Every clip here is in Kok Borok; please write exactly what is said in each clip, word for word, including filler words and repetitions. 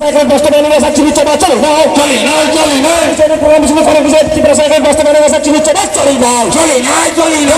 Cycle বাস্তবায়নের আশা চিনি চাবা চলে না। চলে না, চলে না। বিজেপি প্রধান বিষ্ণু খড়গ বিজয় ত্রিপুরা cycle বাস্তবায়নের আশা চিনি চাবা চলে না। চলে না, চলে না।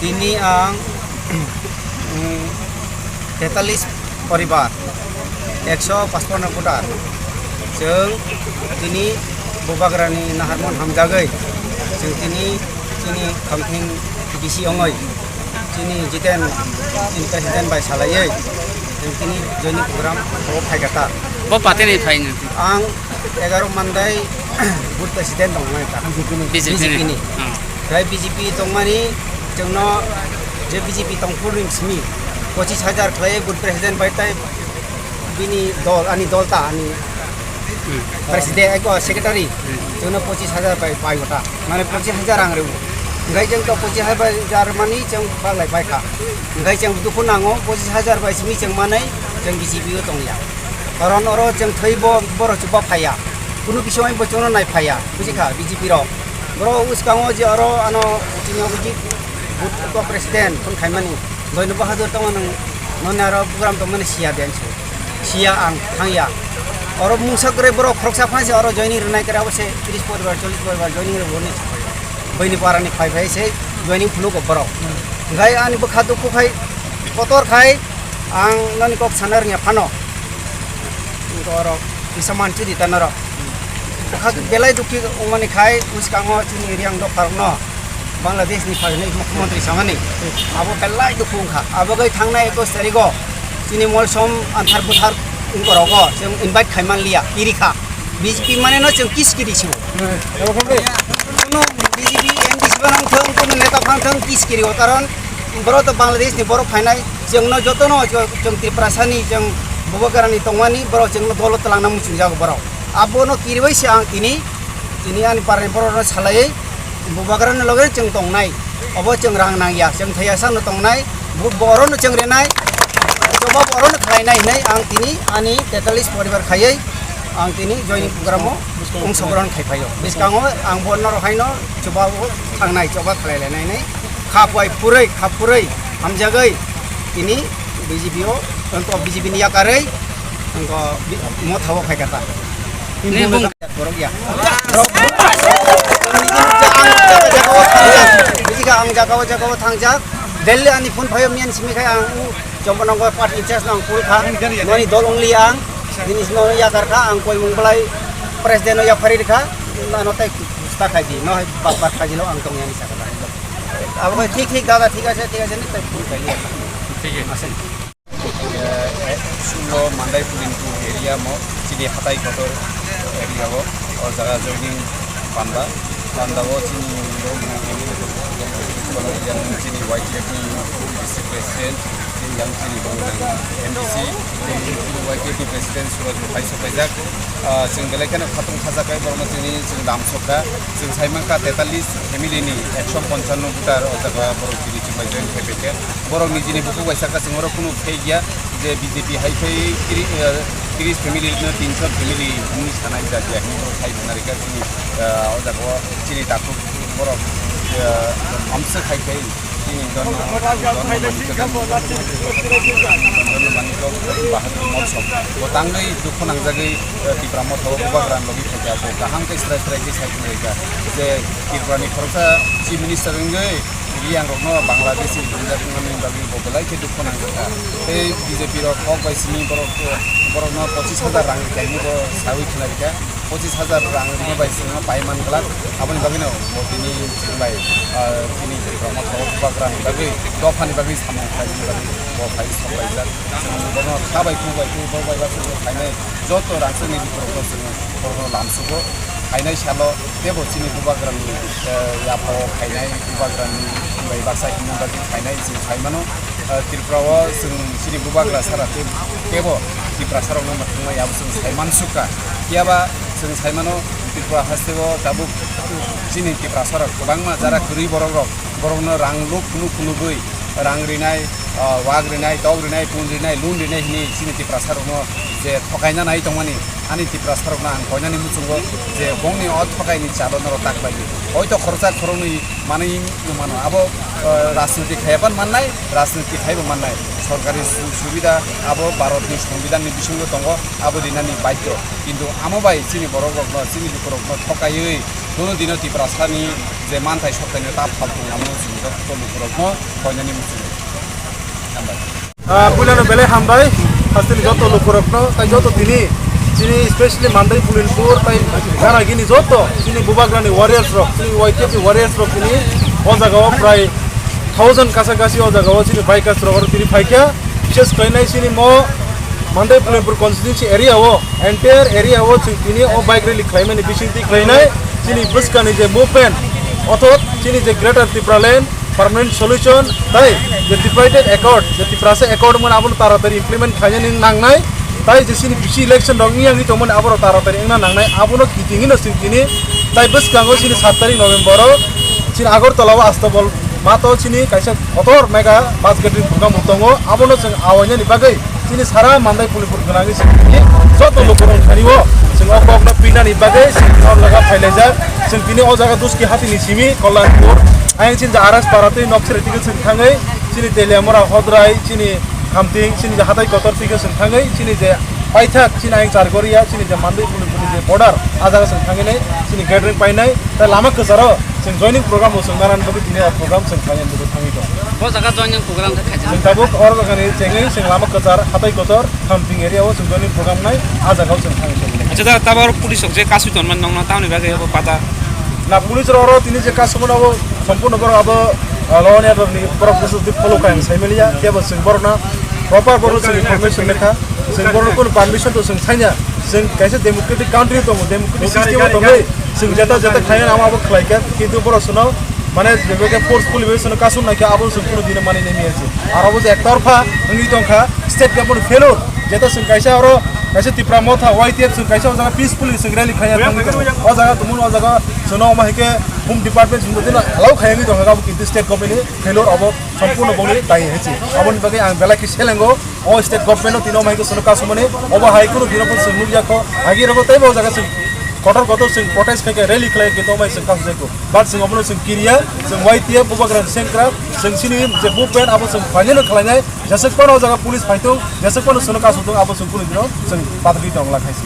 Tini ang, mm, tetalis poribar, ekso pachpanno voter. Chwng tini Bubagrani naharmon hamjagwi, chwng tini chini khamthing bisi ongoi, chini Jiten, chini president bai salaiwi, chwng tini joining program o phaikha ta. Bo patini phaino? Ang egaro mandai booth president tongmani ta. B J P ni. B J P ni. Hmm. Tei B J P tongmani chwngno je B J P tongphuru ni simi pochis hajar khlai booth president bai tei bini dol, ani dol ta, ani president, eko secretary, chwngno pochis hajar bai, bai gota, mane pochis hajar rang rw. Hingkhai chwng to pochis hajar mani chwng baglai bai kha. Hingkhai chwng dukhu nango, pochis hajar bai simi chwng manai chwng B J P o tongya. Karon oro chwng thwi bo, borok chuba phaiya. Kunu bising bo chwngno nai phaiya, buji kha B J P rok. Borok uskango je oro ano chini obo ji booth president phone khaimani. Doino Bahadur tongma nang noni aro program tongmani siya den su. Siya ang thangya. Oro mungsa kwrwi borok khoroksa phansi oro joining rwnai kwrwi abo se tris poribar, chollis poribar joining rwnai. Boini parani phai phai se joining phunukgo borok. Hingkhai ani bwkha dukhu khai kotor khai ang noni kok sana rwngya phano. Borok kisa manchidi ta norok. Bwkha belai dukhi wngmani khai bwskango chini Riang dopharokno Bangladesh ni phainai mukhyamantri samani abo belai dukhu wngkha. Abo gai thangnai ekus tarigo chini molsom anthar buthar wngkorogo chwng invite khaiman liya, kirikha. B J P mane no chwng kis kiri sibo. Kuno B J P M D C banang thung, kuno neta phang thung, kis kiri o karon borok to Bangladesh ni borok phainai. Chwngno jotono chwng Tiprasani, chwng Bubagrani tongmani, borok chwngno dolo twlangna muchungjago borok. Abono kiriwi se ang tini, tini ani parni borokno salaiwi Bubagrani loge chwng tongnai. Obo chwng rang nangya, chwng thaiya sano tongnai. Bo-, borokno chwng renai, joba borokno khlainai hinwi ang tini ani tetalis poribar khaiwi ang tini joining program o ongsogrohon khai phaio. Bwskango ang bo norok haino chuba o thangnai, chuba khlai lainai hinwi kha puai phurwi, kha phurwi hamjagwi tini B J P o, wngkha B J P ni yakarwi, wngkha bi-, motha o phai kha ta. Borok ya. Borok ang jaga jaga o thangjak. Bwswk ang jaga o jaga o thangjak. Delhi ani phone phaio miyan simi khai ang u Chomponongor party in charge no ang call kha. Noni dol only ang. Bini sino yakar kha ang koi mung belai president no yapari kha. Ano tai busta khai di. No hai bak bak khai di lo ang tong yani sakha. Abo thik thik dada thik ase thik ase ni tai phone khai di. Thik ase. Sulo Mandai Pulintu area mo chini hatai kotor area o, o jaga joining panda, panda o chini rok yang chini Y T F ni district president, yang chini M D C, Y T F ni president Suraj Bhai sopaijak. Ah, chwng belai kheno khatung khajakai borokno chini chwng dam sokha, chwng saimankha tetalis family ni ekso ponchanno voter o jaga borok chini chwng bai join khai paikha. Borok nijini bukhuk bai saka chwng oro kunu phek ya je B J P hai phai tiri-, eh, tris family no tinso family hwnwi sanai jak ya hwnwi borok hai phunarikha chini, eh, o jaga o chini takhuk borok, eh, amsa khai khai chini donno, donno manikha, donno manikha Bahadur Molsom bo tangwi dukhu nangjagwi, eh, Tipra Motha o Bubagra logi phaikha bo kaham khe srai srai khe sai phunarikha je Tripura ni khoroksa Chief Minister wngwi Riang rokno Bangladeshi rijak wngmani bagwi bo belai khe dukhu nangjakha. Tei B J P rok kok bai simi borok, borokno pochis hajar rang rikha hinwi bo saui khna rikha. Pochis hajar rang rina bai chwngno pai man glak. Aboni bagwino bo tini chwng bai, ah, tini Tripura Motha o Bubagra ni bagwi, dopha ni bagwi samung khlaimani bagwi bo phai sok laijak. Chwng bono kha bai khu bai khu bo bai ba chwng khainai joto rangchakni biphang rokno chwng borokno lamsugo. Khainai salo teibo chini Bubagrani, eh, yapha o khainai, Bubagrani bai baksa himna bagwi khainai chwng sai mano. Eh, Tripura o chwng chini Bubagra sara tei-, teibo Tiprasa rokno mwthangmani abo chwng sai mansukha. Phiya ba chwng sai mano, Tripura haste o tabuk chini Tiprasa rok kwbangma jara kwrwi borok rok, borok no rang luk phunuk phunugwi, rang rinai, ah, wak rinai, tok rinai, pun rinai, lun rinai hwnwi chini Tiprasa rok no je thokaina nai tongmani, ani Tiprasa rok no ang koinani muchungo je bongni o thokai ni chalo norok tak bai di. Hoito khoroksa khoroknwi manwi mano. Abo, eh, rajniti khaiya phan mannai, rajniti khaibo mannai. Sorkari su-, subida abo Bharatni Songbidanni bisingo tongo, abo rinani baidhyo. Kintu amo bai chini borok rokno, chini lukurokno thokaiwi kuno dino Tiprasani je manthai soktaino ta phal tong amo chini joto lukurokno koinani muchungo. Hambai. Ah, puilano belai hambai, hasteni joto lukurokno, tai joto tini, chini specially Mandai Pulinpur, tai Ganagini joto, chini bubagrani warriors rok, chini Y T F ni warriors rok tini, o jaga o prai thousand kasa kasi o jaga o chini bikers rok oro tini phaikha, bises khlainai chini mo Mandai Pulinpur constituency area o, entire area o chwng tini o bike rally khlaimani bisingtwi khlainai, chini bwskani je movement, othot chini je Greater Tipraland, permanent solution, tai je tripartite accord, je Tiprasa accord wngmani abono taratari implement khainani nangnai, tai je chini bisi election rok wngya wngwi tongmani aborok taratari wngna nangnai, abono kitingino chwng tini tai bwskango chini sat tarik November o chini Agartala o Astabol mato chini kaisa kotor mega bus gathering program bo tongo, abono chwng awainani bagwi chini sara Mandai Pulinpur gwnangwi chwng tini joto lukurok thani o chwng o kokno pinani bagwi chwng o jaga phailaijak. Chwng tini o jaga Duski hatini simi Kollanpur, ayang chini R S Para tei Nokchre tike chwng thangwi chini Teliamura Hodrai, chini Khamting, chini je hatai kotor tike chwng thangwi chini je paithak chini ayang Chargoria, chini je Mandai Pulinpurni je border, a jaga chwng thangwi nai chini gathering painai, tei lama kwcharo chwng joining program bo chwng nanani bagwi tini o program chwng khlainani bagwi thangwi tongo. O jaga joining program khe khaijak. Chwng tabuk o jagani chengwi chwng lama kwchar, hatai kotor, Khamting area o chwng joining program nai, a jaga o chwng thangwi tongo. Acha da, tabuk police rok je kasui tonmani nongno tamoni bagwi abo pata? Na, police rok oro tini je kasumano abo sompurno borok abo, ah, law and order ni borok bwswk twi follow khaiyang saimaliya, kebo chwng borokno proper borok chwng information lekha, chwng borokno kunu permission to chwng saina, chwng kaisa democratic country tongo, democratic system o tongwi chwng jeta jeta khaina amo abo khlaikha, kintu borok chwngno mane jebeke forcefully bai chwngno kasum naikha, abo chwng kunu dino mani nemi ase. Aro bo je ektorpha wngwi tongkha, state government failure, jeta chwng kaisa oro kaisa Tipra Motha, Y T F chwng kaisa o jaga peacefully chwng rally khaina thangwi tongo. O jaga tumung o jaga chwngno omo hai khe Home Department chwngno dino allow khaiya wngwi tongkha, abo kintu state government ni failure abo sompurno bongni dai hai se. Aboni bagwi ang belai khe selengo, o state government no tino mai ko sono kasumani, obo hai kunu dino ko sung nukya ko, agi rogo tei bo jaga sung kotor kotor sung protest khai khe rally khlai khe to mai sung kasu jaiko. But sung obono sung kiriya, sung Y T F bubagra sengkra, sung sini je movement abo sung final khlainai, jesek pano jaga police phaitung, jesek pano sono kasu tung abo sung kunu dino sung patri tong la khaisi.